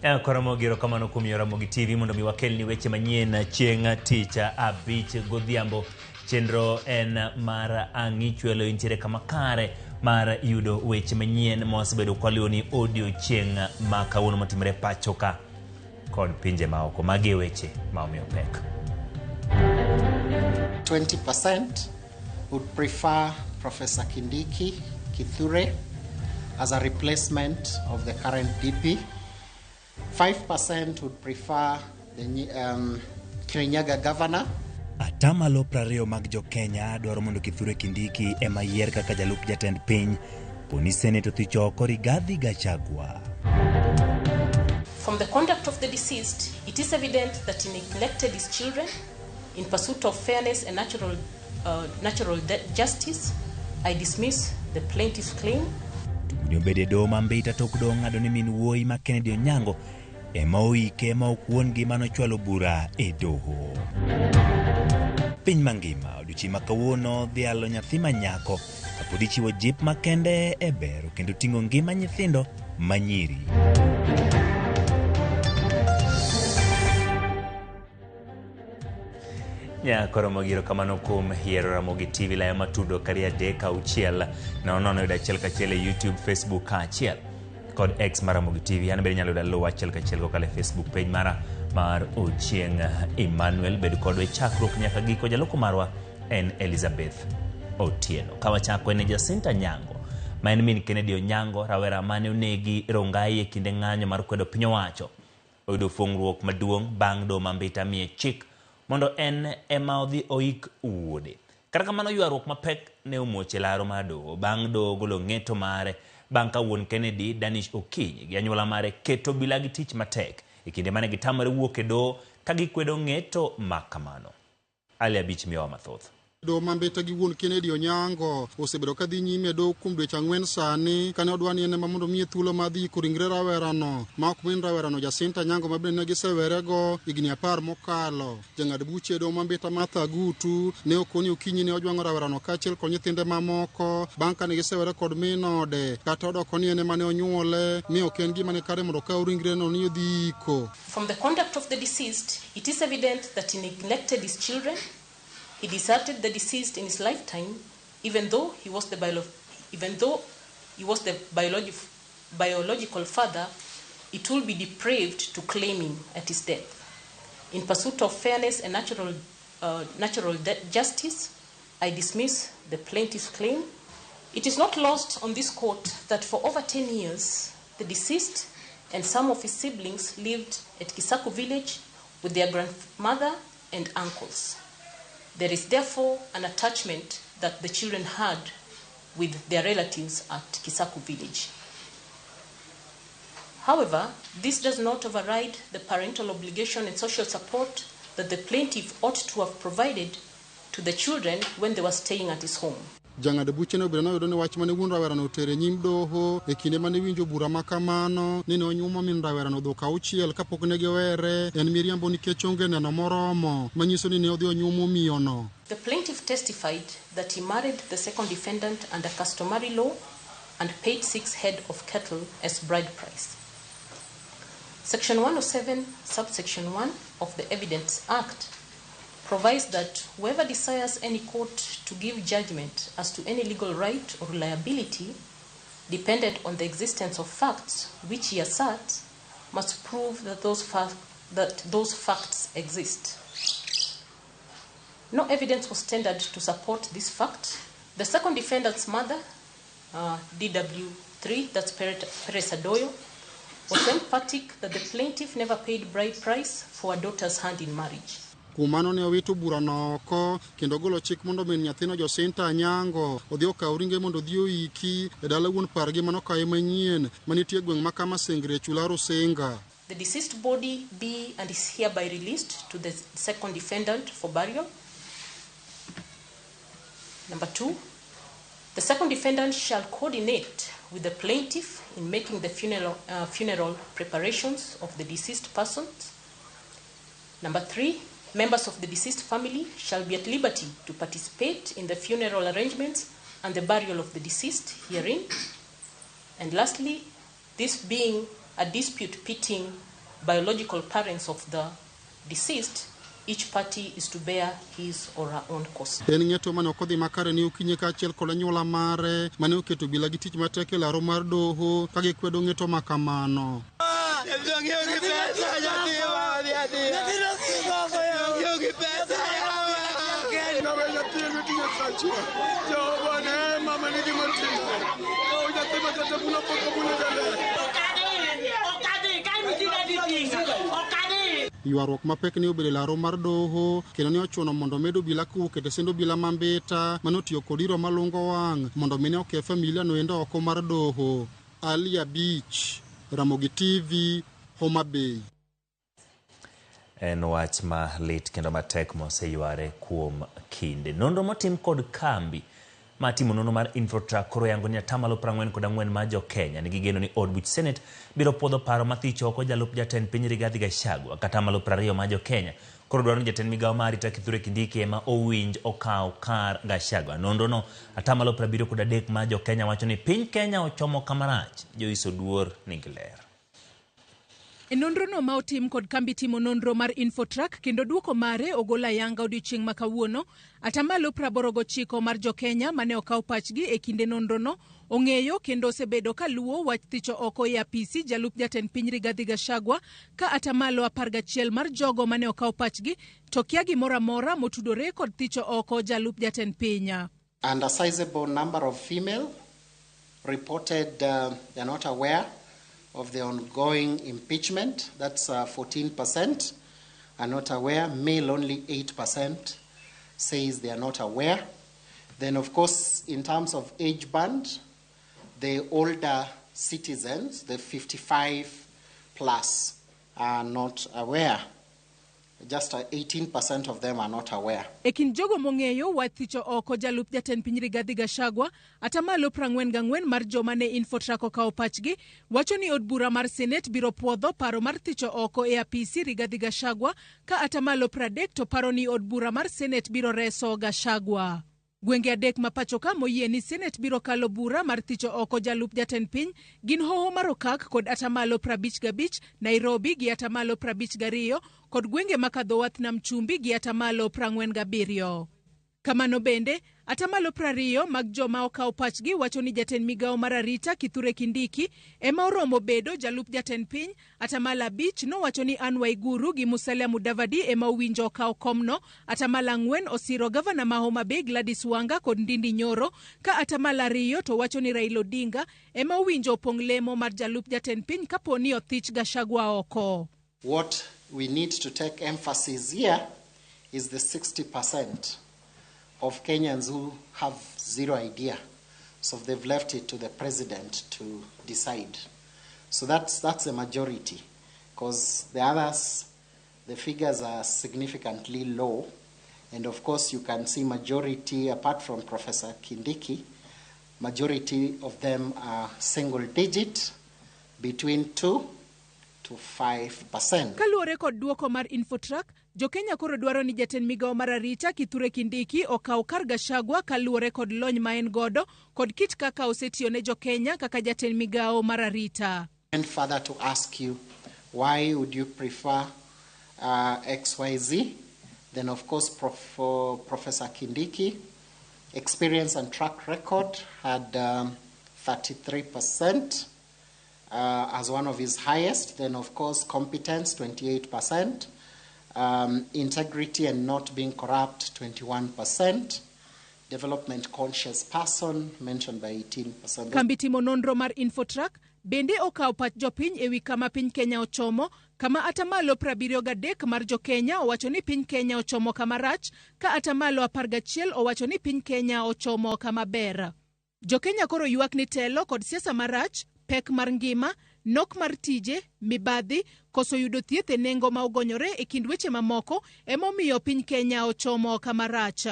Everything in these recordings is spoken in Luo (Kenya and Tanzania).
Koro erokamano kuom yiero Ramogi TV mondo mi wakelni weche manyien chieng' tich abich godhiambo. Chenro en mar ang'ichwelo intiere kama kare mar yudo weche manyien mwasebedo kwaluwoni odiochieng' ma kawuono motimore pacho ka kod pinje maoko. Magi e weche ma omiyo pek. 20% would prefer Professor Kindiki Kithure as a replacement of the current DP. 5% would prefer the Kirinyaga governor. Atamalo 20 mag jo-Kenya dwaro mondo Kithure Kindiki ema yier kaka jalup jatend piny poni Senate othicho oko Rigathi Gachagua. From the conduct of the deceased, it is evident that he neglected his children in pursuit of fairness and natural justice. I dismiss the plaintiff's claim. Tungni obedo e doho ma Mbita tok doho ng'ado ni min wuoyi ma Kennedy Onyango ema oike ma ok wuon-gi manochwalo bura e doho. Piny mangima odiochieng' ma kawuono dhialo nyathi ma nyako kapod ichiwo jip makende e bero kendo ting'o ngima nyithindo manyiri. Nyakoro Ramogi erokamano kuom yiero Ramogi TV layo matudo kari 3 6 0 0 yudo achiel kachiel e YouTube, Facebook kaachiel kod X mar Ramogi TV. An bende inyalo yuda luwa achiel kachiel kokalo e Facebook page mara mar Ochieng Emmanuel. Bed kodwa e chakruok nyaka giko. Jaloko marwa en Elizabeth Otieno. Ka wachako en Jacinta Nyango ma en min Kennedy Onyango, rawera mane onegi Rongai e kinde ng'anyo mar kwedo piny owacho. Oyudo fuong'ruok maduong' bang' doho ma Mbita miye chik mondo en ema odhi oik wuode. Kata kamano ywaruok mapek ne omuoch e laro mar doho bang' doho golo ng'eto mare bang' ka wuon Kennedy Danish Okinyi gi anyuola mare keto obila gi tich matek e kinde mane gitamore wuok e doho ka gikwedo ng'eto ma kamano. Ali Abich miyowa mathoth. Doho ma Mbita gi wuon Kennedy Onyango osebedo ka dhi nyime e doho kuom dweche 4 sani kane odwa ni en ema mondo miye thuolo mar dhi iko ringre rawerano ma ok min rawerano Jacinta Nyango ma bende ne gisewerego higni 10 mokalo. Jang'ad buche e doho ma Mbita Martha Agutu ne okoni okinyi ne ojwang'o rawerano kaachiel kod nyithinde mamoko bang' kane gisewere kod min ode kata odoko ni en ema ne onyuole ni ok en gima ni kare mondo okaw ringreno ni odhi iko. From the conduct of the deceased, it is evident that he neglected his children. He deserted the deceased in his lifetime, even though he was the biological father. It will be depraved to claim him at his death. In pursuit of fairness and natural justice, I dismiss the plaintiff's claim. It is not lost on this court that for over 10 years, the deceased and some of his siblings lived at Kisaku village with their grandmother and uncles. There is therefore an attachment that the children had with their relatives at Kisaku village. However, this does not override the parental obligation and social support that the plaintiff ought to have provided to the children when they were staying at his home. Jang'ad buche ne obedo noyudo ni wach mane wuon rawerano otere nyim doho e kinde mane winjo bura ma kamano ni ne onyuomo min rawerano dhok 6 kapok ne giwere en miriambo nikech onge neno moromo manyiso ni ne odhi onyuomo miyono. The plaintiff testified that he married the second defendant under customary law and paid 6 head of cattle as bride price. Section 107, subsection 1 of the Evidence Act provides that whoever desires any court to give judgment as to any legal right or liability dependent on the existence of facts which he asserts must prove that those facts exist. No evidence was tendered to support this fact. The second defendant's mother, DW3, that's Perez Adoyo, was emphatic that the plaintiff never paid bride price for her daughter's hand in marriage. Kuom mano ne owito burano oko kendo golo chik mondo min nyathino Jacinta Nyango odhi okaw ringre mondo odhi oiki e dala wuon pargi manokawe manyien manitie e gweng' ma Kamasengre e chula Rusinga. The deceased body be and is hereby released to the second defendant for burial. Number 2, the second defendant shall coordinate with the plaintiff in making the funeral preparations of the deceased persons. Number 3, members of the deceased family shall be at liberty to participate in the funeral arrangements and the burial of the deceased herein. And lastly, this being a dispute pitting biological parents of the deceased, each party is to bear his or her own cost. En ng'eto mane ok odhi makare ne okinyi kaachiel kod anyuola mare mane oketo obila gi tich matek e laro mar doho ka gikwedo ng'eto ma kamano. Ywaruok mapek ne obedo e laro mar doho kendo ne ochuno mondo omed obila kowuok e tesend obila ma Mbita mane otiyo kod iro malungo wang' mondo mi ne oke familia no endo oko mar doho. Ali Abich, Ramogi TV, Homa Bay. En wach ma lit kendo matek moseyware kuom kinde. Nonro motim kod kambi ma timo nonro mar Infotrak koro yango ni atamalo 44 mar jo Kenya nigi geno ni od buch Senate biro puodho paro mathich oko jalup jatend piny Rigathi Gachagua. Kata atamalo 20 mar jo Kenya koro dwaro ni jatend migawo mar arita Kithure Kindiki ema owinj okaw kar Gachagua. Nonro no atamalo 73 mar jo Kenya wacho ni piny Kenya ochomo kamarach. Joyce Oduor nigi ler. E nonrono ma otim kod kambi timo nonro mar Infotrak kendo duoko mare ogol ayanga odiochieng' ma kawuono, atamalo 89 mar jo Kenya mane okaw pachgi e kinde nonrono ong'eyo kendo osebedo ka luwo wach thicho oko e apisi jalup jatend piny Rigathi Gachagua, ka atamalo 11 mar jogo mane okaw pachgi to kia gimoro amora motudore kod thicho oko jalup jatend piny. And a sizable number of female reported they are not aware of the ongoing impeachment. That's 14% are not aware. Male only 8% says they are not aware. Then, of course, in terms of age band, the older citizens, the 55 plus, are not aware. Just 18% of them are not aware. E kind jogo mong'eyo wach thicho oko jalup jatend piny Rigathi Gachagua, atamalo 44 mar joma ne Infotrak okawo pachgi wacho ni od bura mar Senate biro puodho paro mar thicho oko e apisi Rigathi Gachagua, ka atamalo 30 to paro ni od bura mar Senate biro reso Gachagua. Gwenge adek ma pacho ka moyie ni Senate biro kalo bura mar thicho oko jalup jatend piny gin Hoho mar Okak kod atamalo 55, Nairobi gi atamalo 52 kod gwenge ma kadho wath Nam Chumbi gi atamalo 47. Kamano bende, atamalo 20 mag joma okawo pachgi wacho ni jatend migawo mar arita Kithure Kindiki ema oromo bedo jalup jatend piny. Atamalo 5 nowacho ni Anne Waiguru gi Musalia Mudavadi ema owinjo okawo komno. Atamalo 4 osiro gavana ma Homa Bay Gladys Wanga kod Ndindi Nyoro, ka atamalo 2 to wacho ni Raila Odinga ema owinjo opong' lemo mar jalup jatend piny kapo ni othich Gachagua oko. What we need to take emphasis here is the 60% of Kenyans who have zero idea. So they've left it to the president to decide. So that's the majority, because the others, the figures are significantly low. And of course, you can see majority, apart from Professor Kindiki, majority of them are single digit, between 2 to 5%. Kaluwore kod duoko mar Infotrak, jo-Kenya koro dwaro ni jatend migawo mar arita Kithure Kindiki okaw kar Gachagua kaluwore kod lony ma en godo kod kit kaka osetiyo ne jo-Kenya kaka jatend migawo mar arita. And further to ask you, why would you prefer XYZ? Then of course Professor Kindiki, experience and track record had 33% as one of his highest. Then of course competence 28%, integrity and not being corrupt 21%, development conscious person mentioned by 18%. Kambi timo nonro mar Infotrak bende okawo pach jopiny ewi kama piny Kenya ochomo, kama atamalo 73 mar jo Kenya owacho ni piny Kenya ochomo kama rach, ka atamalo 11 owacho ni piny Kenya ochomo kama ber. Jo Kenya koro ywak ni telo kod siasa marach, pek mar ngima, nok mar tije, mibadhi, koso yudo thieth e nengo ma ogonyore e kind weche mamoko emomiyo piny Kenya ochomo kama rach.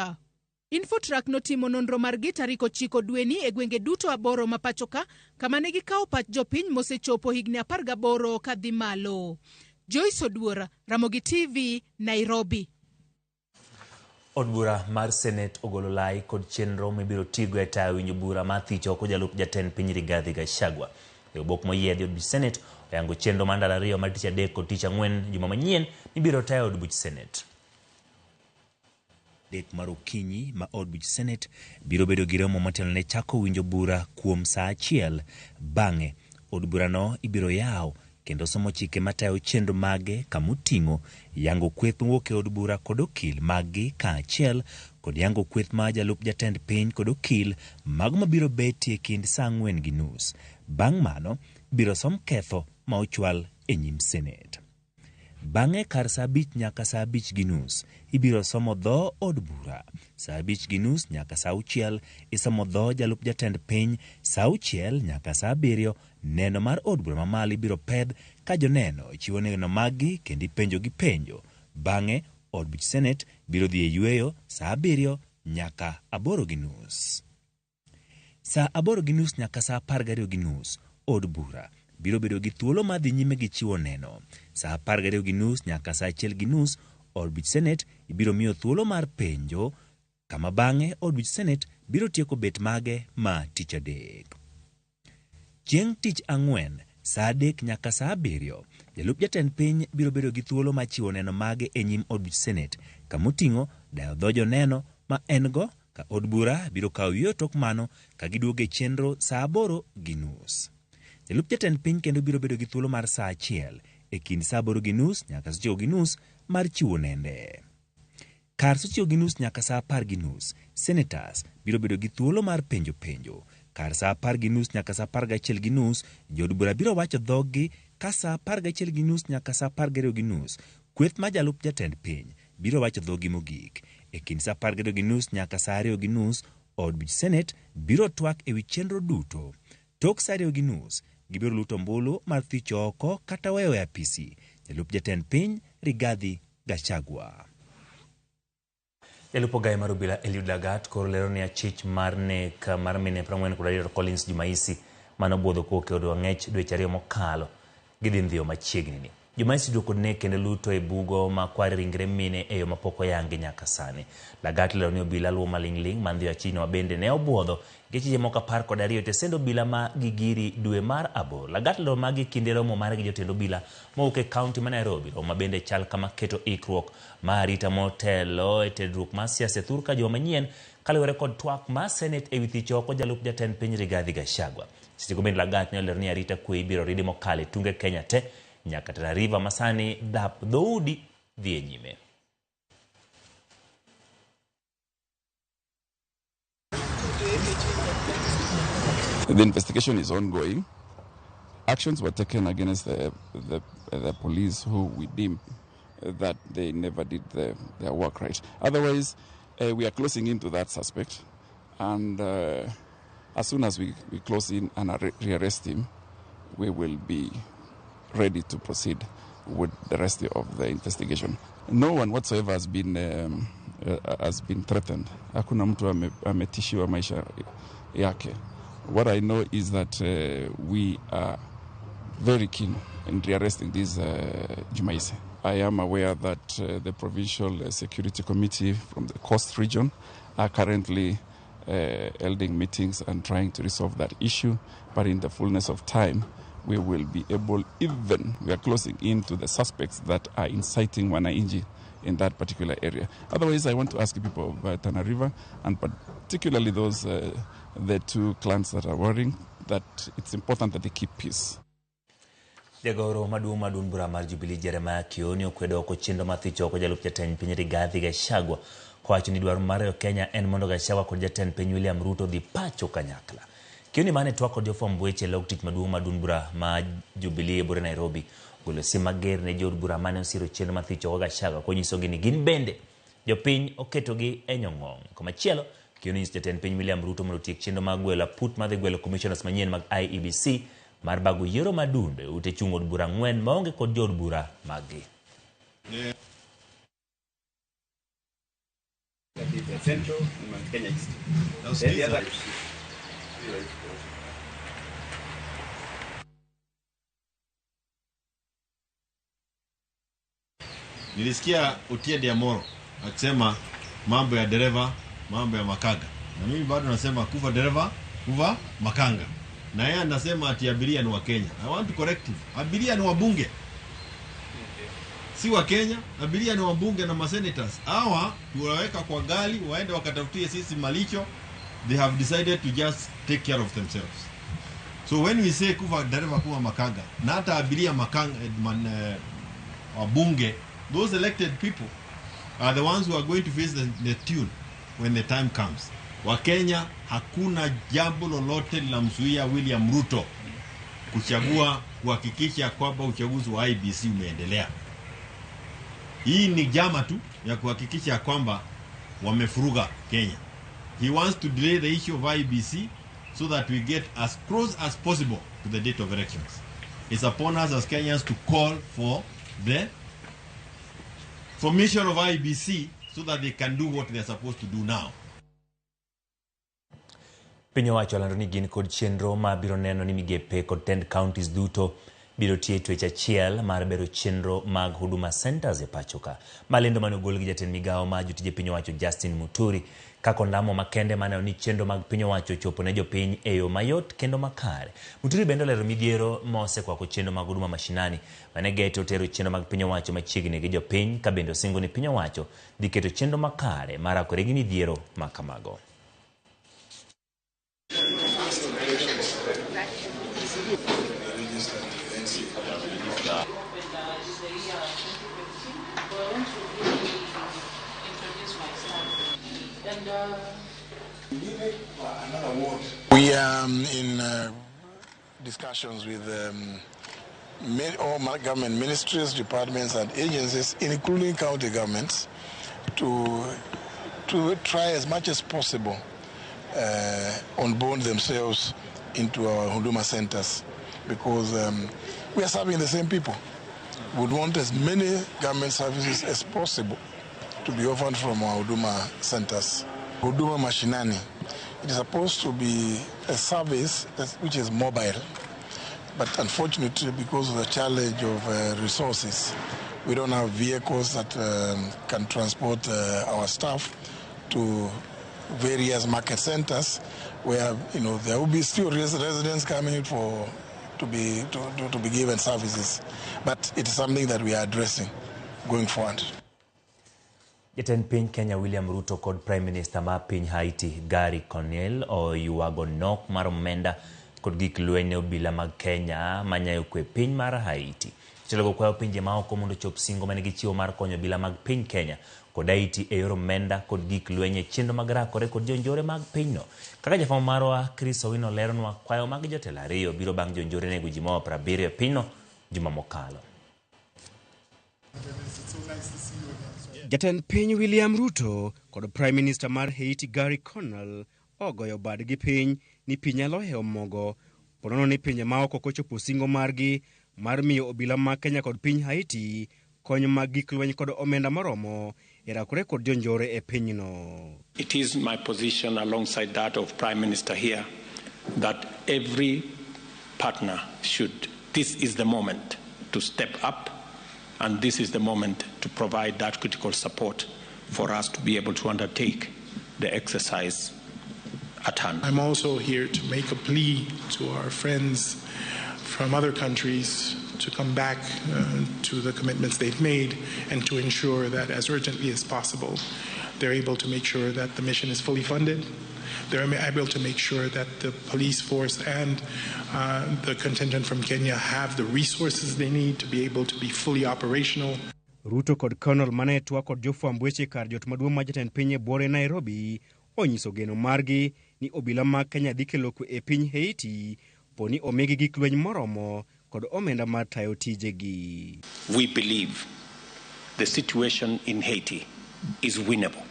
Infotrak notimo nonro margi tarik 9 dweni e gwenge duto 8 ma pacho ka, kama ne gikawo pach jopiny mosechopo higni 18 kadhi malo. Joyce Oduor, Ramogi TV, Nairobi. Od bura mar Senate ogolo lai kod chenro mibiro tigo e tayo winjo bura mar thicho oko jalup jatend piny Rigathi Gachagua. E obok moyiedhi od Senate Oyango chenro mar ndalo ariyo mar tich adek kod tich ang'wen juma manyien mibiro tayo od buch Senate. Dek mar okinyi ma od buch Senate biro bedo gi romo motelo ne chako winjo bura kuom saa achiel. Bang'e, od burano ibiro yaw kendo somo chike matayo chenro mage kamoting'o yango kweth mowuok e od bura kod okil maggi kaachiel kod yango kweth ma jalup jatend piny kod okil mago mabiro betie kind saa 4:30. Bang' mano, ibiro som ketho ma ochwal e nyim Senate. Bang'e kar saa 5 nyaka saa 5:30 ibiro somo dho od bura. Saa 5:30 nyaka saa 6 isomo dho jalup jatend piny. Saa 6 nyaka saa 7 neno mar od bura mamalo ibiro pedh ka joneno chiwo neno maggi kendo ipenjo gi penjo. Bang'e od buch Senate biro dhi e yweyo saa 7 nyaka 8:30. Saa 8:30 nyaka saa 12:30 od bura biro bedo gi thuolo mar dhi nyime gi chiwo neno. Saa 12:30 nyaka saa 1:30 od buch Senate ibiro miyo thuolo mar penjo, kama bang'e od buch Senate biro tieko bet mage ma tich adek. Chieng' tich ang'wen saa 3 nyaka saa 7 jalup jatend piny biro bedo gi thuolo mar chiwo neno mage e nyim od buch Senate, kamoting'o dayo dho joneno ma en go ka od bura biro kawo yweyo tok mano ka giduogo e chenro saa 8:30. Jalup jatend piny kendo biro bedo gi thuolo mar saa 1 e kind saa 8:30 nyaka saa 9:30 mar chiwo nende. Kar saa 9:30 nyaka saa 10:30 senators biro bedo gi thuolo mar penjo penjo. Kar saa 10:30 nyaka saa 11:30 jood bura biro wacho dhoggi ka saa 11:30 nyaka saa 12:30 kweth ma jalup jatend piny biro wacho dhoggi mogik. E kind saa 12:30 nyaka saa 2:30 od buch Senate biro twak ewi chenro duto. Tok saa 2:30 gibiro luto ombulu mar thicho oko kata weyo e apisi jalup jatend piny Rigathi Gachagua. Jalup ogaye mar obila Eliud Lagat koro lero ni achich mar nek mar mine 42 Collins Jumaisi mane obwodho kowuok e od ang'ech dweche 2 mokalo gidhi ndhiyo machiegni ni. Jumaisi duok kod nek kendo luto e bugo ma kware ringre mine e yo mapok oyangi nyaka sani. Lagat lero ni obila luwo maling'ling' mar ndhiyo achijno ma bende ne obwodho gi achije moko 12 e tesend obila ma Gigiri dwe mar 8. Lagat lero magi kinde romo mare gi jotend obila mowuok e kaunti ma Nairobi. Romo ma bende chal kama keto ikruok mar arita motelo e tudruok mar siasa e thur ka juma manyien kaluwore kod twak mar Senate ewi thicho oko jalup jatend piny Rigathi Gachagua. Seche go bende Lagat ne olero ni arita kwe ibiro ridi mokalo e tunge Kenya te nyaka Tana River ma sani dhap dhoudi dhi e nyime. The investigation is ongoing. Actions were taken against the police who we deem that they never did their work right. Otherwise, we are closing into that suspect, and as soon as we close in and rearrest him, we will be ready to proceed with the rest of the investigation. No one whatsoever has been threatened. Hakuna mtu ametishiwa maisha yake. What I know is that we are very keen in rearresting this Jumaisi. I am aware that the Provincial Security Committee from the Coast region are currently holding meetings and trying to resolve that issue, but in the fullness of time, we will be able, even we are closing in to the suspects that are inciting wananchi in that particular area. Otherwise, I want to ask people of Tana River, and particularly those, the two clans that are worrying, that it's important that they keep peace. Jagoro maduong' mar duond bura mar Jubilee Jeremiah Kioni okwedo oko chenro mar thicho oko jalup jatend piny Rigathi Gachagua kowacho ni dwaro mar Kenya en mondo Gachagua kod jatend piny William Ruto dhi pacho kanyakla. Kioni mane twak kod jofwamb weche e log tich maduong' mar duond bura ma Jubilee e bura Nairobi ogolo siem mager ne jood bura mane osiro chenro mar thicho oko Gachagua konyisogi ni gin bende jopiny oketogi e nyong'ong'. Komachielo, Kioni nyiso jatend piny William Ruto mondo otiek chenro mar gwelo aput madhi gwelo commissioners manyien mag IEBC mar bago yiero madundo e ute chung' od bura 4 maonge kod jood bura maggi. Nilisikia Otiende Amollo akisema mambo ya dereva, mambo ya makanga, na mimi bado nasema kufa dereva, kufa makanga. Na yeye anasema ati abiria ni wa Kenya. I want to correct him. Abiria ni wabunge. Si wa Kenya, abiria ni wabunge na masenators. Hawa tuwaweka kwa gari waende wakatafutie sisi malicho. They have decided to just take care of themselves. So when we say kufa dereva kuwa makanga, na hata abiria makanga wabunge, those elected people are the ones who are going to face the tune when the time comes. Wakenya, hakuna jambo lolote linamzuia William Ruto kuchagua kuhakikisha kwamba uchaguzi wa IEBC umeendelea. Hii ni jama tu ya kuhakikisha kwamba wamefuruga Kenya. He wants to delay the issue of IEBC so that we get as close as possible to the date of elections. It's upon us as Kenyans to call for the formation of IEBC so that they can do what they are supposed to do now. Piny owacho olando ni gin kod chenro ma biro neno ni migepe kod tend counties duto biro tiyo e twech achiel mar bero chenro mag Huduma Centers e pacho ka. Malendo mane ogol gi jatend migawo mar jotije piny owacho Justin Muturi kaka ondamo makende maneno ni chenro mag piny owacho chopo ne jopiny e yo mayot kendo makare. Muturi bende olero midhiero mosekwako chenro mag Huduma Mashinani mane geto tero chenro mag piny owacho machiegni gi jopiny ka bende osingo ni piny owacho dhi keto chenro makare mar rakore gi midhiero ma kamago. We are in discussions with all government ministries, departments and agencies, including county governments, to try as much as possible onboard themselves into our Huduma centers, because we are serving the same people. We would want as many government services as possible to be offered from our Huduma centers. Huduma Mashinani, it is supposed to be a service which is mobile, but unfortunately, because of the challenge of resources, we don't have vehicles that can transport our staff to various market centers where, you know, there will be still residents coming for to be given services, but it is something that we are addressing going forward. Jatend piny Kenya William Ruto kod Prime Minister ma piny Haiti Garry Conille oywago nok mar omenda kod gik lweny ne obila mag Kenya manyayo kwe piny mar Haiti. Jotelogo kwayo pinje maoko mondo ochop singo mane gichiwo mar konyo obila mag piny Kenya kod Haiti e yor omenda kod gik lweny e chenro mag rakore kod jonjore mag pinyno. Kaka jafwambo marwa Chris Owino leronwa, kwayo mag jotelo ariyo biro bang' jonjore nego ji moa 70 e pinyno juma mokalo. Jatend piny William Ruto kod Prime Minister mar Haiti Garry Conille ogoyo badgi piny ni pi nyalo hewo mogo ponono ni pinje maoko kochopo singo margi mar miyo obila mag Kenya kod piny Haiti kony mag gik lweny kod omenda moromo e rakore kod jonjore e pinyno. It is my position alongside that of Prime Minister here that every partner should, this is the moment to step up, and this is the moment to provide that critical support for us to be able to undertake the exercise at hand. I'm also here to make a plea to our friends from other countries to come back to the commitments they've made and to ensure that as urgently as possible they're able to make sure that the mission is fully funded. They're able to make sure that the police force and the contingent from Kenya have the resources they need to be able to be fully operational. Ruto kod Conille mane twak kod jofwamb weche kar jot maduong' mar jatend piny e buore Nairobi onyiso geno margi ni obila mag Kenya dhi kelo kwe e piny Haiti po ni omigi gik lweny moromo kod omenda mar tayo tijegi. We believe the situation in Haiti is winnable.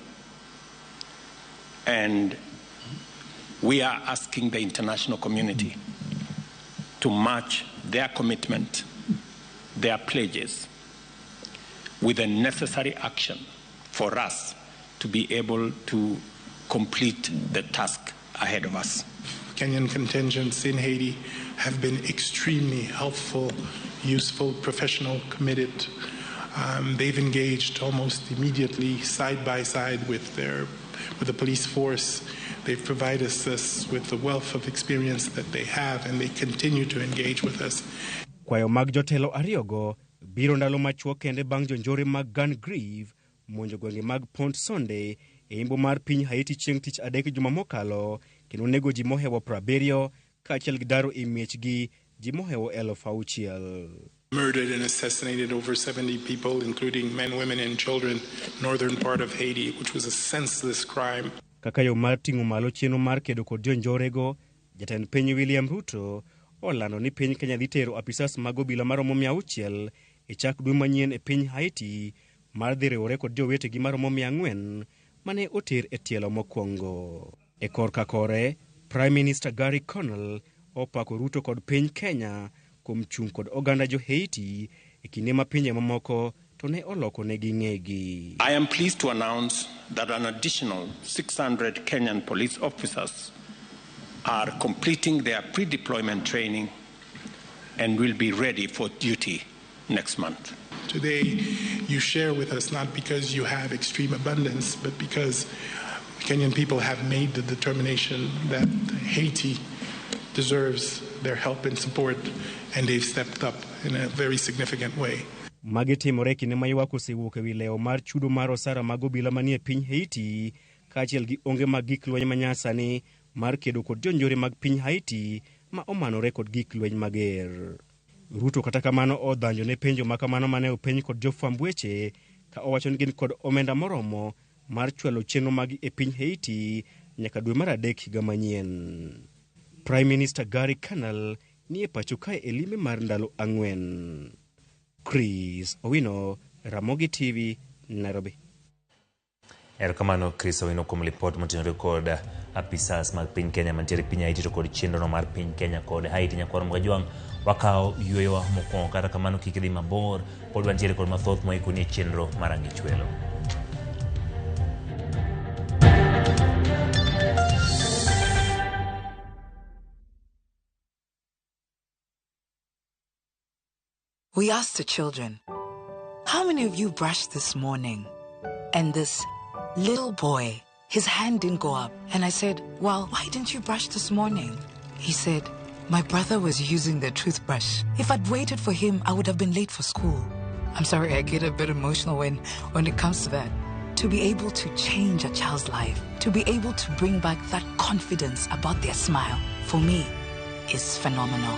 And we are asking the international community to match their commitment, their pledges, with the necessary action for us to be able to complete the task ahead of us. Kenyan contingents in Haiti have been extremely helpful, useful, professional, committed. They've engaged almost immediately side by side with the police force. They've provided us with the wealth of experience that they have, and they continue to engage with us. Kwayo mag jotelo ariyogo biro ndalo machuok kende bang' jonjore mag Gun Grieve monjo gwenge mag Pont Sonde e imbo mar piny Haiti chieng' tich adek juma mokalo kendo nego ji mohewo 70 kaachiel gi daro e miechgi ji mohewo 6,000. Murdered and assassinated over 70 people, including men, women, and children, northern part of Haiti, which was a senseless crime. Kaka yo mar ting'o malo chenro mar kedo kod jonjorego, jatend piny William Ruto olando ni piny Kenya dhi tero apisas mag obila maromo 600 e chak dwe manyien e piny Haiti mar dhi riwore kod jowetegi maromo 400 mane oter e tielo mokwongo. E korka kore, Prime Minister Gary Connell opako Ruto kod piny Kenya kuom chung' kod oganda jo Haiti e kinde ma pinje mamoko to ne oloko negi ng'egi. I am pleased to announce that an additional 600 Kenyan police officers are completing their pre-deployment training and will be ready for duty next month. Today, you share with us not because you have extreme abundance, but because Kenyan people have made the determination that Haiti deserves their help and support, and they've stepped up in a very significant way. Magi timore e kinde ma ywak osewuok ewi lewo mar chudo mar osara mag obila manie piny Haiti kaachiel gi onge mag gik lweny manyasani mar kedo kod jonjore mag piny Haiti ma omanore kod gik lweny mager. Ruto kata kamano odhanjo ne penjo ma kamano mane openj kod jofwamb weche ka owacho ni gin kod omenda moromo mar chwalo chenro mag e piny Haiti nyaka dwe mar adek higa manyien. Prime Minister Gary Canal ni e pacho kae e limbe mar ndalo 4. Chris Owino, Ramogi TV, Nairobi. Erokamano Chris Owino kuom lipot motenore kod apisas mag piny Kenya mantiere piny Haiti to kod chenro mar piny Kenya kod Haiti. Nyakwar Mgajwang' wakawo yueyowa mokwongo, kata kamano kik idhi mabor, pod wantiere kod mathoth moikoni e chenro mar Ang'ich Welo. We asked the children, how many of you brushed this morning? And this little boy, his hand didn't go up. And I said, well, why didn't you brush this morning? He said, my brother was using the toothbrush. If I'd waited for him, I would have been late for school. I'm sorry, I get a bit emotional when it comes to that. To be able to change a child's life, to be able to bring back that confidence about their smile, for me, is phenomenal.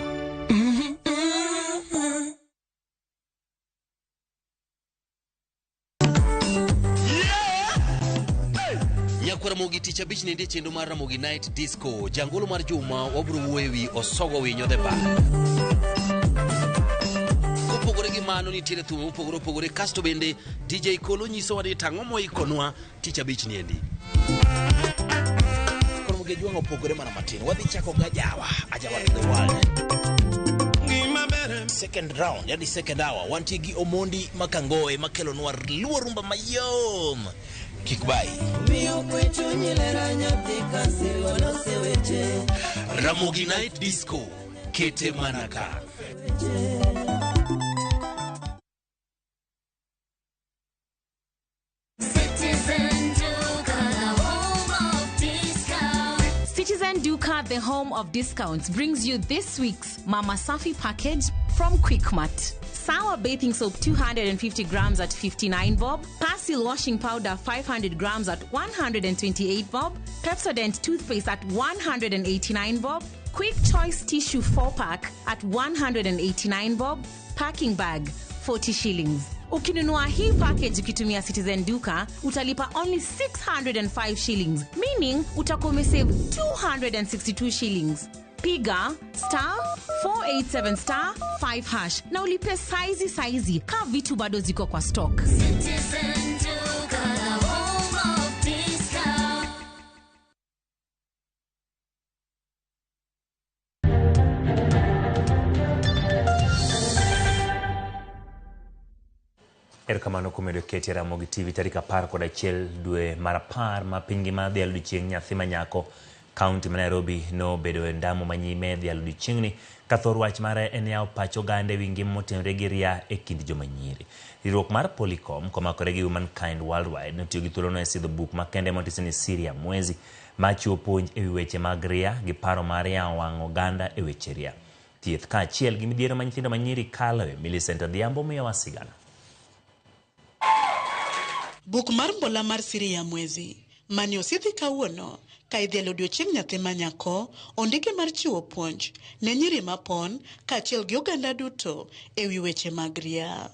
Nyakwar Ramogi tich abich nitie chenro mar Ramogi Night Disco. Jangolo mar juma wabiro wuoyo ewi Osogo Winyo the Bar. Kopogore gi mano nitiere thum mopogore opogore, kasto bende DJ Kolo nyisowa ni tang'o moikonwa tich abich niendi. Ramogi Jwang' opogore mana matin. Wadhi chako gi ajawa, ajawa to the world. Second round, yani second hour, wantie gi Omondi Makangoe makelonwa luo rumba mayom. Kik bai. Ramogi Night Disco, kete manaka. Citizen Duka, the home of discounts, brings you this week's Mama Safi package from Quickmart. Sour bathing soap 250 grams at 59 bob, Persil washing powder 500 grams at 128 bob, Pepsodent toothpaste at 189 bob, Quick Choice tissue 4-pack at 189 bob, packing bag 40 shillings. Ukinunua hii package ukitumia Citizen Duka, utalipa only 605 shillings, meaning utakuwa umesave 262 shillings. Piga *487 *5# na ulipe saizi saizi ka vitu bado ziko kwa stock. Citizen Duka, the home of discount. Erokamano kuom medo keti e Ramogi TV tarik 11 dwe mar 10 ma piny ngima dhialo odiechieng' nyathi ma nyako Kaunti ma Nairobi nobedo e ndamo manyime e dhialo odiochieng'ni ka thor wach mare en yawo pach oganda e wi ngima motenore gi ria e kind joma nyiri. Riwruok mar Polycom komakore gi Womankind Worldwide notiyo gi thuolono e sidho buk makende motisi ni Siri ya Mwezi machiwo puonj e wi weche mag ria gi paro mar yawo wang' oganda e weche ria. Thieth kaachiel gi midhiero ma nyithindo manyiri kaloe. Millicent Odhiambo miyowa sigana. Buk mar mbola mar Siri ya Mwezi mane osidhi kawuono ka idhialo odiochieng' nyathi ma nyako ondike mar chiwo puonj ne nyiri mapon kaachiel gi oganda duto e wi weche mag ria.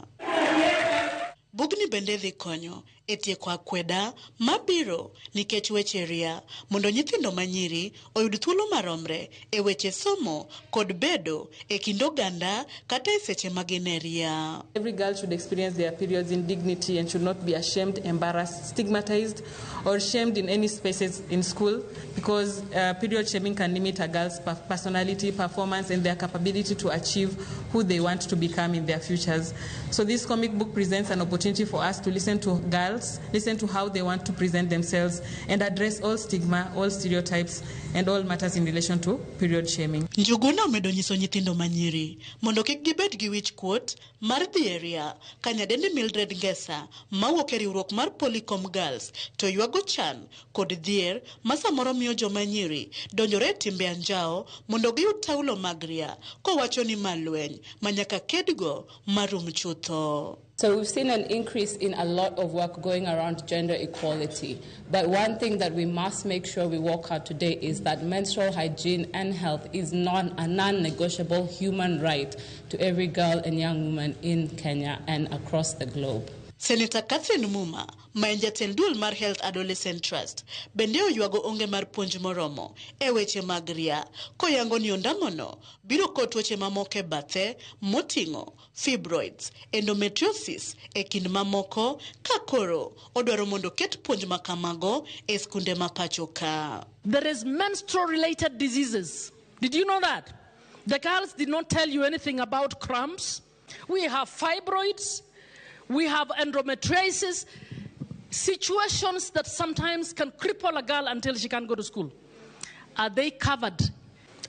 Bugni bende dhi konyo e tieko akweda mabiro nikech weche ria mondo nyithindo manyiri oyud thuolo maromre e weche somo kod bedo e kind oganda kata e seche ma gin e ria. Every girl should experience their periods in dignity and should not be ashamed, embarrassed, stigmatized, or shamed in any spaces in school, because period shaming can limit a girl's personality, performance, and their capability to achieve who they want to become in their futures. So this comic book presents an opportunity for us to listen to girls, listen to how they want to present themselves, and address all stigma, all stereotypes, and all matters in relation to period shaming. Njuguna omedo nyiso nyithindo manyiri mondo kik gibed gi wich kuot mar dhi e ria ka nyadendi Mildred Ngesa mawuok e riwruok mar Polycom Girls to ywago chan kod dhier ma samoro miyo joma nyiri donjore e timbe anjawo mondo giyud taulo mag ria kowacho ni ma lweny ma nyaka kedgo marum chutho. So we've seen an increase in a lot of work going around gender equality. But one thing that we must make sure we walk out today is that menstrual hygiene and health is not a non-negotiable human right to every girl and young woman in Kenya and across the globe. Senator Catherine Muma, ma en jatend duol mar Health Adolescent Trust, bende oywago onge mar puonj moromo e weche mag ria, koyango ni ondamono biro kod tuoche mamoko e bathe moting'o fibroids, endometriosis e kind mamoko, ka koro odwaro mondo ket puonj ma kamago e skunde ma pacho ka. There is menstrual related diseases. Did you know that? The girls did not tell you anything about cramps. We have fibroids. We have endometriosis, situations that sometimes can cripple a girl until she can't go to school. Are they covered?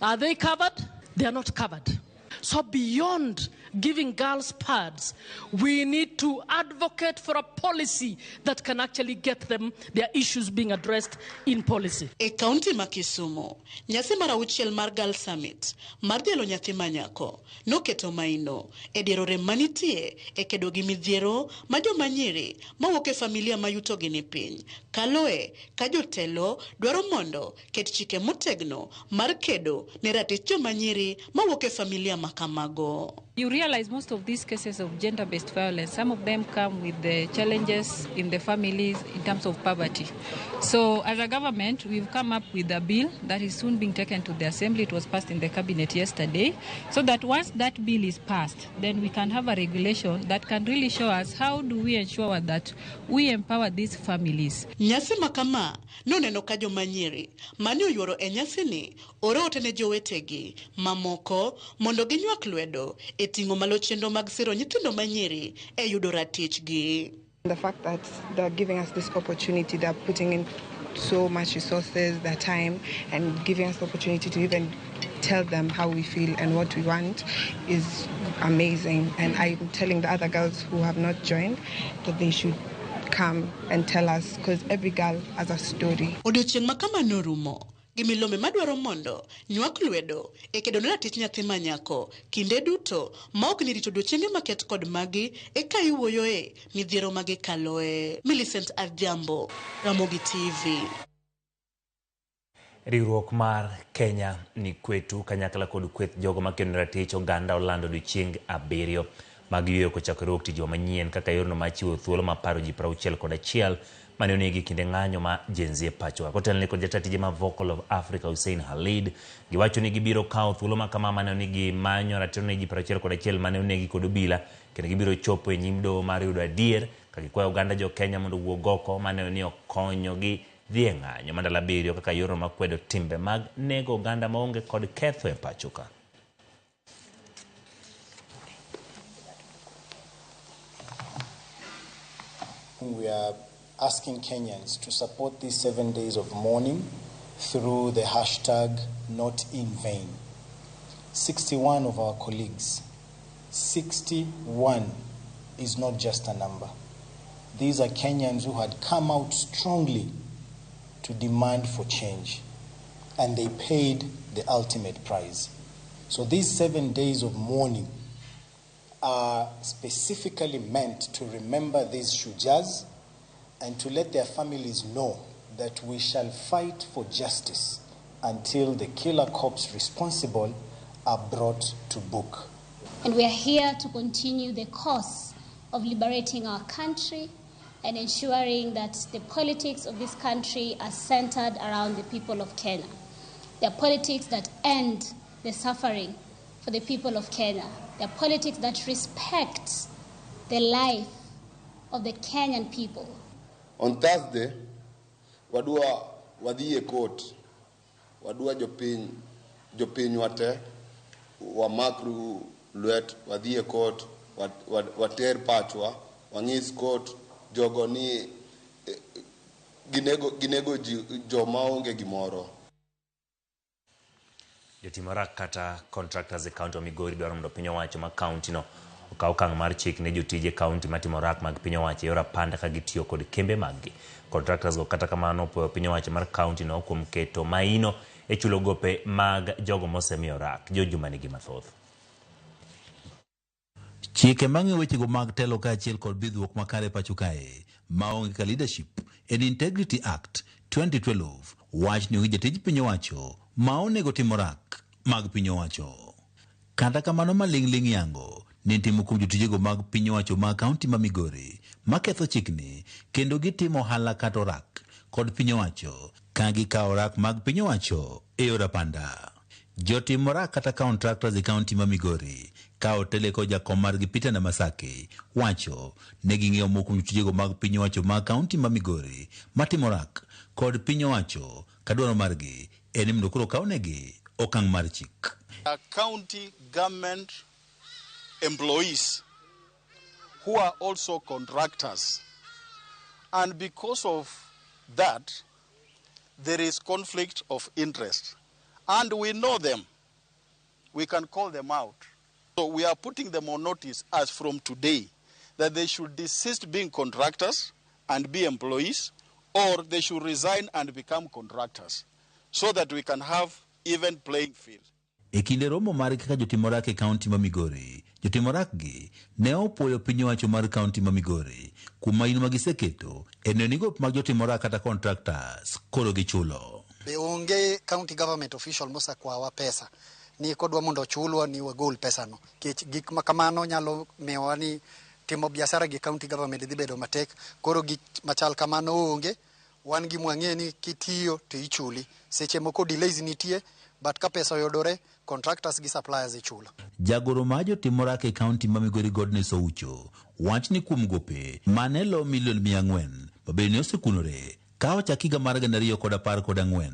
Are they covered? They are not covered. So beyond giving girls pads, we need to advocate for a policy that can actually get them their issues being addressed in policy. E kaunti ma Kisumu, nyasi mar auchiel mar Girl Summit mar dhialo nyathi ma nyako noketo maino e diero rem manitie e kedo gi midhiero ma joma nyiri mawuok e familia ma yutogi ni piny kaloe ka jotelo dwaro mondo ket chike motegno mar kedo ne ratich joma nyiri mawuok e familia ma kamago. You realize most of these cases of gender-based violence, some of them come with the challenges in the families in terms of poverty. So as a government, we've come up with a bill that is soon being taken to the assembly. It was passed in the cabinet yesterday, so that once that bill is passed, then we can have a regulation that can really show us how do we ensure that we empower these families. Nyasi ma kama noneno ka joma nyiri mane oyuoro e nyasini oro ote ne jowetegi mamoko mondo ginywak lwedo e ting'o malo chenro mag siro nyithindo manyiri e yudo ratichgi. The fact that they're giving us this opportunity, they're putting in so much resources, their time, and giving us the opportunity to even tell them how we feel and what we want is amazing. And I'm telling the other girls who have not joined that they should come and tell us, because every girl has a story. Odiochieng' ma kama norumo gi milome madwaro mondo nywak lwedo e kedo ne ratich nyathi ma nyako kinde duto ma ok ni rito odiochienge maket kod magi eka iwuoyoe midhiero ma gikaloe. Millicent Adhiambo, Ramogi TV. Riwruok mar Kenya ni kwetu kanyakla kod kweth jogo makedo ne ratich oganda olando odiochieng' 7 mag yueyo kochakore wuok tich juma manyien kaka yorno mar chiwo thuolo mar paro ji 61 mane onegi kinde ng'anyo ma Gen Z e pachoka. Kotelne kod jata tije ma Vocal of Africa Hussein Khalid, giwacho ni gibiro kawo thuolo ma kama mane onegi manyo ratiro ne ji 61 mane onegi kod obila, kendo gibiro chopo e nyim doho mar yudo adier ka gikwayo oganda jo Kenya mondo owuog oko mane ni okonyogi dhi e ng'anyo ma ndalo 7 kaka yorno mar kwedo timbe mag nego oganda maonge kod ketho e pachoka. We are asking Kenyans to support these 7 days of mourning through the hashtag Not in Vain. 61 of our colleagues, 61 is not just a number. These are Kenyans who had come out strongly to demand for change, and they paid the ultimate price. So these 7 days of mourning are specifically meant to remember these shujas and to let their families know that we shall fight for justice until the killer cops responsible are brought to book. And we are here to continue the cause of liberating our country and ensuring that the politics of this country are centered around the people of Kenya. They are politics that end the suffering for the people of Kenya. They are politics that respect the life of the Kenyan people. On Thursday, wadwa wadhi e court, wadwa jopiny wate, wamakru lwet, wadhi e court, water pachwa, wang'is court, jogo ni ginego joma onge gimoro. Jotim orak kata contractors e kaunti ma Migori dwaro mondo piny owacho ma kaunti no okaw okang' mar chik ne jotije kaunti matimo orak mag piny owacho e yor apanda ka gitiyo kod kembe mag gi. Contractors go kata kamano opuoyo piny owacho mar kaunti no kuom keto maino e chulo gope mag jogo mosemiyo orak. Jojuma nigi mathoth. Chike mang'iyo wechego mag telo kaachiel kod bidhruok makare pacho kae maonge ka Leadership and Integrity Act 2012 wach ni onge jatij piny owacho ma onego tim orak mag piny owacho. Kata kamano maling'ling' yango ni timo kuom jotijego mag piny owacho mag kaunti ma Migori maketho chikni kendo gitimo ohala kata orak kod piny owacho ka gikawo orak mag piny owacho e yor apanda. Jotim orak kata contractors e kaunti ma Migori ka otele kod jakom margi Peter Namasaki wacho ne ging'iewo moko kuom jotijego mag piny owacho mag kaunti ma Migori matimo orak kod piny owacho ka dwaro margi en ni mondo koro okawnegi okang' mar chik. County government employees who are also contractors, and because of that there is conflict of interest, and we know them, we can call them out. So we are putting them on notice as from today that they should desist being contractors and be employees, or they should resign and become contractors so that we can have even playing field. E kinde romo mar kaka jotim orak e kaunti ma Migori, jotim orak gi ne opuoyo piny owacho mar kaunti ma Migori kuom maino ma giseketo e neno ni gop mag jotim orak kata contractors koro gichulo. Be onge county government official mosekwawa pesa ni kodwa mondo ochulwa ni wagol pesano, nikech gik ma kamano nyalo miyowa ni timo biashara gi county government dhi bedo matek. Koro gik machal kamano onge, wan gi mwang'e ni kitiyo to ichuli, seche moko delays nitie, but ka pesa oyudore contractors gi suppliers ichulo. Jagoro mar jotim orak e kaunti ma Migori Godness Oucho wach ni kuom gope mane lo milion 400 mabende ne osekunore ka ochak higa mar 2014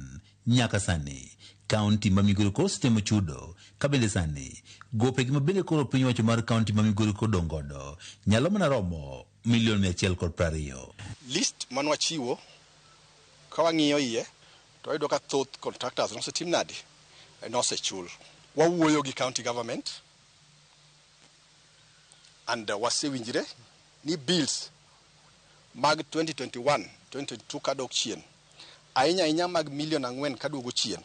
nyaka sani kaunti ma Migori koro osetimo chudo ka bende sani gope gi mabende koro piny owacho mar kaunti ma Migori kodong' godo nyalo mana romo milion 120. List manwachiwo ka wang'iyo iye to wayudo ka thoth contractors nosetim nadi, nosechul. Wawuoyo gi county government and wasewinjre ni bills mag 2021 2022 kadok chien, ahinya ahinya mag milion 4 kaduogo chien,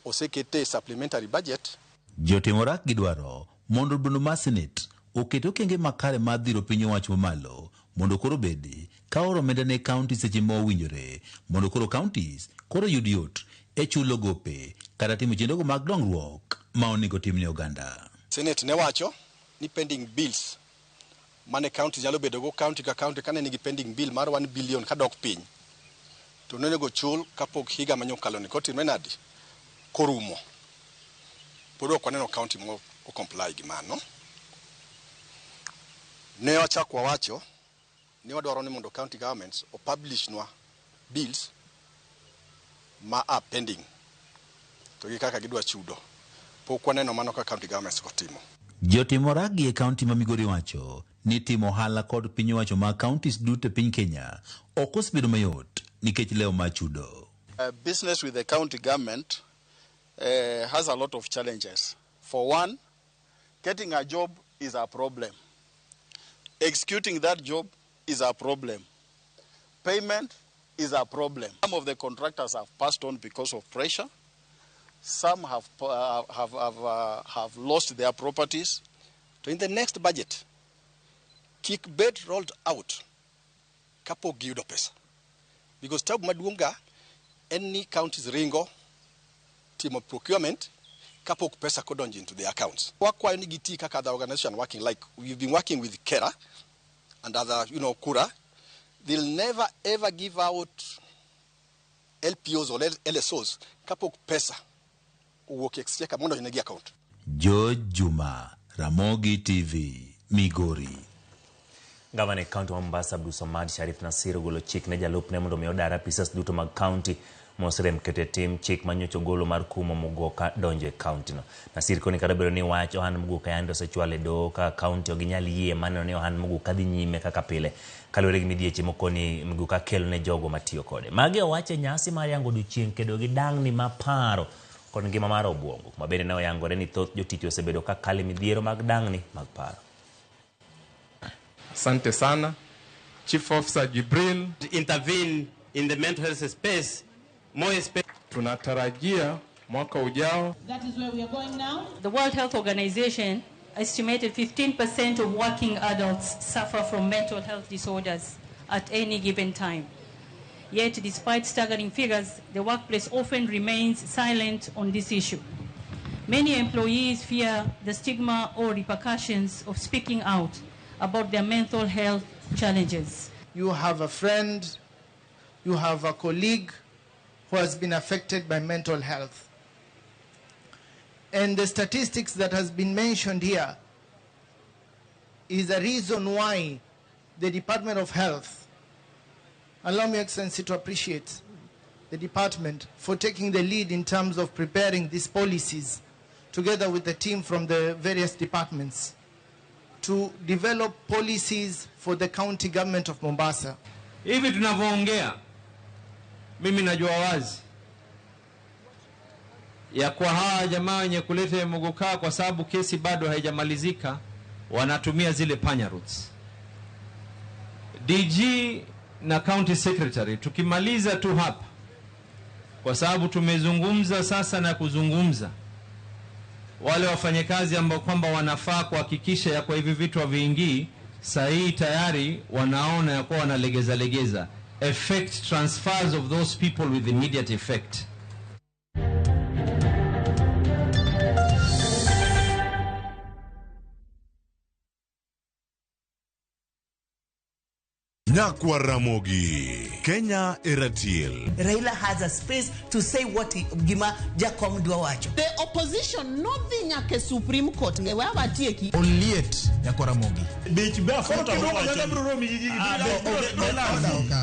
osekete supplementary budget. Jotim orak gidwaro mondo od mar Senate oket okenge makare mar dhiro piny owacho mamalo mondo koro bedi ka oro omenda ne kaunti seche ma owinjore mondo koro counties koro yud yot e chulo gope kata timo chenrogo mag dongruok ma onego tim ne oganda. Senate ne wacho ni pending bills mane county nyalo bedo go county ka county kane nigi pending bill mar 1 billion kadok piny to nonego chul kapok higa manyokalo ni kotimre nadi korumo. Pod ok waneno county mo o comply gi mano. Ne wachako wawacho ni wadwaro ni mondo county governments o publish nwa bills ma are pending to gi kaka gidwa chudo. Pok waneno mano ka county governments otimo. Jotim orak gi e kaunti ma Migori wacho ni timo ohala kod piny owacho mag counties duto e piny Kenya ok osebedo mayot nikech lewo mar chudo. Business with the county government has a lot of challenges. For one, getting a job is a problem. Executing that job is a problem. Payment is a problem. Some of the contractors have passed on because of pressure. Some have lost their properties. So in the next budget, kik bed rolled out kapok giyudo pesa. Because tabu maduong' ga en ni counties ringo timo procurement kapok pesa kodonjo into the accounts. Wakwayo ni giti kaka other organization working, like we've been working with KERA and other, Kura. They'll never ever give out LPOs or LSOs kapok pesa owuok e exchequer mondo negi account. George Juma, Ramogi TV, Migori. Gavana e kaunti ma Mombasa Abdulswamad Sharif Nassir ogolo chik ne jalupne mondo mi odar apisas duto mag kaunti moserem keto e tim chik manyocha ogolo mar kumo Muguka donjo e kaunti no. Nassir koni kata obedo ni wach ohand Muguka yande osechwal e doho kaka kaunti ok ginyal yie maneno ni ohand Muguka dhi nyime kaka pile kaluwore gi midhieche moko ni Muguka kelo ne jogo matiyo kode. Magi owacho e nyasi mar yango odiochieng' kedo gi dang'ni ma paro kod ngima mar obuongo ma bende ne oyangore ni thoth jotich osebedo ka kalo e midhiero mag dang'ni mag paro. Asante sana. Chief Officer Jibril. Intervene in the mental health space. More space. Tunatarajia mwaka ujao. That is where we are going now. The World Health Organization estimated 15% of working adults suffer from mental health disorders at any given time. Yet, despite staggering figures, the workplace often remains silent on this issue. Many employees fear the stigma or repercussions of speaking out about their mental health challenges. You have a friend, you have a colleague who has been affected by mental health. And the statistics that has been mentioned here is a reason why the Department of Health, allow me, Excellency, to appreciate the department for taking the lead in terms of preparing these policies together with the team from the various departments to develop policies for the county government of Mombasa. Hivi tunavyoongea, mimi najua wazi ya kwa hawa jamaa wenye kuleta Muguka, kwa sababu kesi bado haijamalizika, wanatumia zile panya routes. DG na county secretary tukimaliza tu hapa, kwa sababu tumezungumza sasa na kuzungumza, wale wafanyakazi ambao kwamba wanafaa kuhakikisha ya kwa hivi vitu haviingii, sahi tayari wanaona ya kwa wanalegeza legeza. Effect transfers of those people with immediate effect. Nyakwa Ramogi, Kenya Eratil. Raila has a space to say what gima Jakom dwa wacho. The opposition nodhi nyaka Supreme Court. Wawatieki. Oliet Nyakwa Ramogi.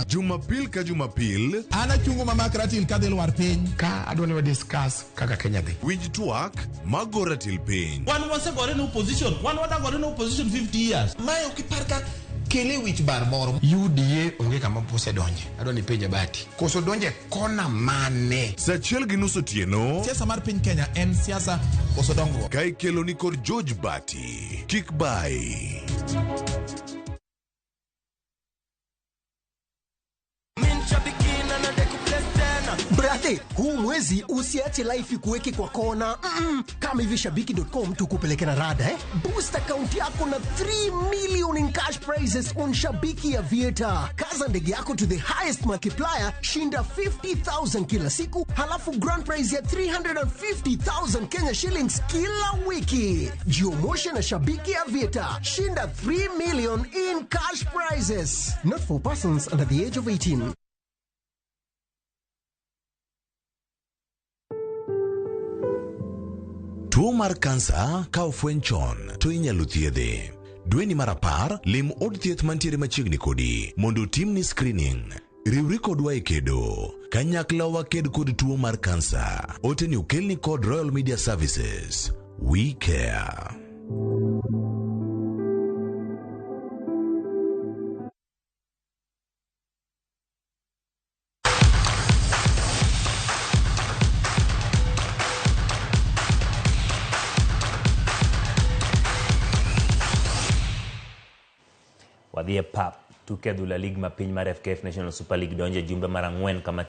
Jumapil ka Jumapil. Ana chungo mama Ratil kadhi lwar piny. Ka adwa ni wa discuss kaka Kenya dhi. Winj twak mago Ratil piny. Wan wasegore ne opposition. Wan wadagore ne opposition 50 years. Mae ok ipar ka kele wich bar moro. UDA onge kama osedonje. Adwa ni penja Bati. Koso donje kona mane? Saa 1:30 otieno. Siasa mar piny Kenya en siasa koso dongruok. Ka ikelo ni kod George Bati. Kik bai. Brother, huu mwezi usiache life kuweke kwa kona. Kama hivi shabiki.com tukupeleke na rada, eh? Boost account yako na 3 million in cash prizes on Shabiki Aviator. Kaza ndege yako to the highest multiplier, shinda 50,000 kila siku, halafu grand prize ya 350,000 Kenya shillings kila wiki. Jiomoshe na Shabiki Aviator. Shinda 3 million in cash prizes. Not for persons under the age of 18. Tuo mar kansa ka ofweny chon to inyalo thiedhe. Dweni mar 10, lim od thieth mantiere machiegni kodi mondo otimni screening. Riwri kodwa e kedo. Kanyakla waked kod tuo mar kansa. Ote ni okelni kod Royal Media Services. We care. Wadhi e pap tuke adhula lig ma piny mar FKF National Super League donjo e jumbe mar 4 kama